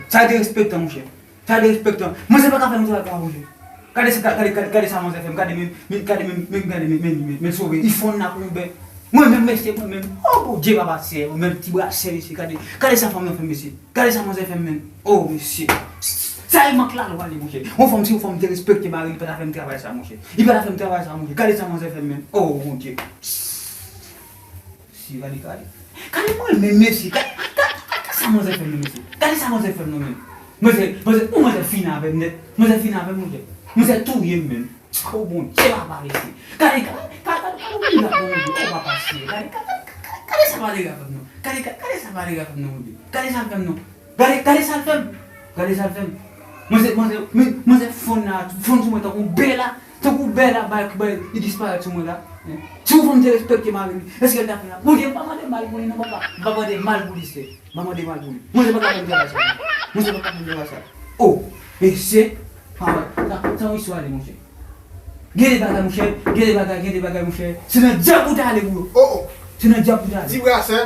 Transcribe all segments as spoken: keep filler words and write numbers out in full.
Sa derespektan, monchè. Sa derespektan. Manzè pa ka fè yon travay pa, monchè. Gade sa, gade, gade, gade sa manzè fè m. Gade men, men, gade men, men, gade men, men, men, men sove. Li fonn la kou yon bè. Mwen menm, mesye, mwen menm. Oh, Bondye, papa, sè, mwen menm, ti brasè, mesye. Gade, gade sa fanm nan fè m, mesye. Gade sa manzè fè m, menm. Oh, mesye. Sa e mank lalwa li, monchè. Yon fanm, si yon fanm te respekte mari li, li pa ta fè m travay sa, monchè. Li pa ta fè m travay sa, monchè. Gade sa manzè fè m, menm. Oh, Bondye. Si, gade, gade. Gade mwen menm, mesye. Gade, gade, gade sa manzè fè m, mesye. Gade sa manzè fè m, non, menm. Manzè, manzè, ou manzè fin avè m nèt. Manzè fin avè m, monchè. Manzè touye m, menm. Oh, Bondye, papa, mesye. Gade, gade, gade, gade, gade, gade, gade, gade, gade, gade, gade, gade, gade, gade sa malere a fè m, non. Gade, gade, gade sa malere a fè m, non, Bondye. Gade sa l fè m, non. Gade, gade sa l fè m. Gade sa l fè m. Manzè, manzè, men, manzè fonn la, fonn sou mwen tankou bè la. Tankou bè la, bay, bay, li disparèt sou mwen la. Si yon fanm te respekte mari li, èske l ta fè la? Bondye, m pa mande mal pou li, non, papa. M pa mande mal pou li, sè. M pa mande mal pou li. Manzè pa ka fè m travay sa, non. Manzè pa ka fè m travay sa. Oh, mesye. Ah, sa, sa yon istwa li, monchè. Gen de bagay, monchè. Gen de bagay, gen de bagay, monchè. Se nan dyab ou ta ale pou yo. Oh, oh. Se nan dyab ou ta ale. Ti brasè.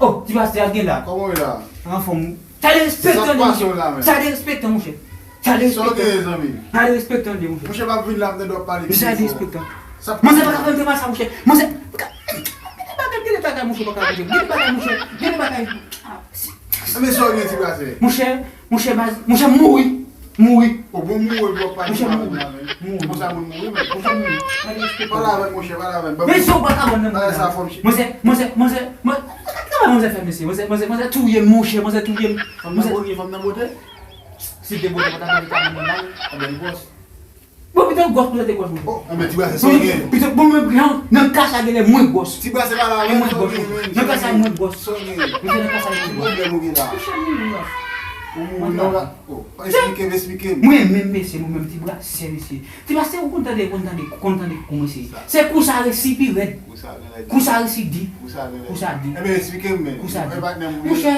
Oh, ti brasè, al gen la. Kòman w ye la? Anfòm. Sa derespektan li, monchè. Sa derespektan, monchè. Sa derespektan. Sa derespektan li, monchè. Monchè, m ap vin la, m tande w ap pale. Sa derespektan. Manzè pa ka fè m travay sa, monchè. Manzè, gen de bagay, gen de bagay, monchè, pa ka fè. Gen de bagay, monchè. Gen de bagay. Ah, si. Men sa w gen, ti brasè. Monchè, monchè, baz, monchè, m mouri. Mouri. O bon, mouri pou w ap pale. Monchè, mouri. Mouri. Konsa moun mouri, men. Monchè, mouri. Pale avè m, monchè, pale avè m. Men sa w pa ka ban nan mwen la. Manzè, manzè, manzè, manzè, gade sa manzè fè, mesye. Manzè, manzè, manzè touye m, monchè, manzè touye m. Manzè touye m. Fanm nan bote? Si te bote, pa ta mete kabann nan la. Anben, gwòs. Bon, pito gwòs, pito te gwòs, monchè. Oh, anben, ti brasè, sa w gen? Pito, bon, men, nan, nan ka sa genlè mwen gwòs. Ti brasè, pale avè m, sa w gen, men? Nan ka sa mwen gwòs. Sa w gen? Monchè, nan ka sa mwen gwòs. Ki pwoblèm ou gen la? Monchè, mwen gwòs. Ou mouri non la? Oh, esplike m, esplike m. Mwen menm, mesye, mwen menm, ti brasè, mesye. Ti brasè, ou konn tande, konn tande, konn tande kou, mesye. Se kou sa resi pi rèd. Kou sa resi pi rèd. Kou sa resi di. Kou sa resi pi rèd. Kou sa di. Enben, esplike m, men. Kou sa di. Monchè,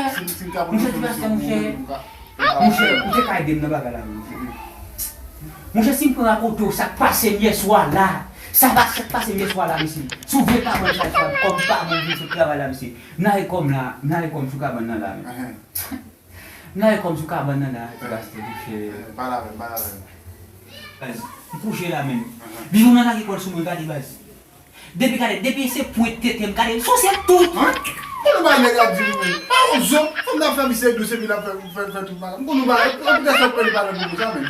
monchè, ti brasè, monchè. Monchè, ou te ka ede m nan bagay la, wi. Monchè, si m pran rakonte w sa k pase m yèswa la, sa pa, sa k pase m yèswa la, mesye. Sou vye kabann sa, sa, kòm pa bon vin sou travay la, mesye. M lage kò m la, m lage kò m sou kabann nan la, men. M lage kò m sou kabann nan la, ti brasè, monchè. Pale avè m, pale avè m. Baz, m kouche la, men. Bijou nan lage kò l sou mwen, gade, baz. Depi gade, depi se pwent tete m, gade, sou se tout. Hein? Konnen bagay nèg ap di m, men. Pa yon zo, fanm nan ap fè misye dous epi l ap fè, fè, fè tout bagay. M konnen bagay, e poutèt sa w pè li pa nan nivo sa, men.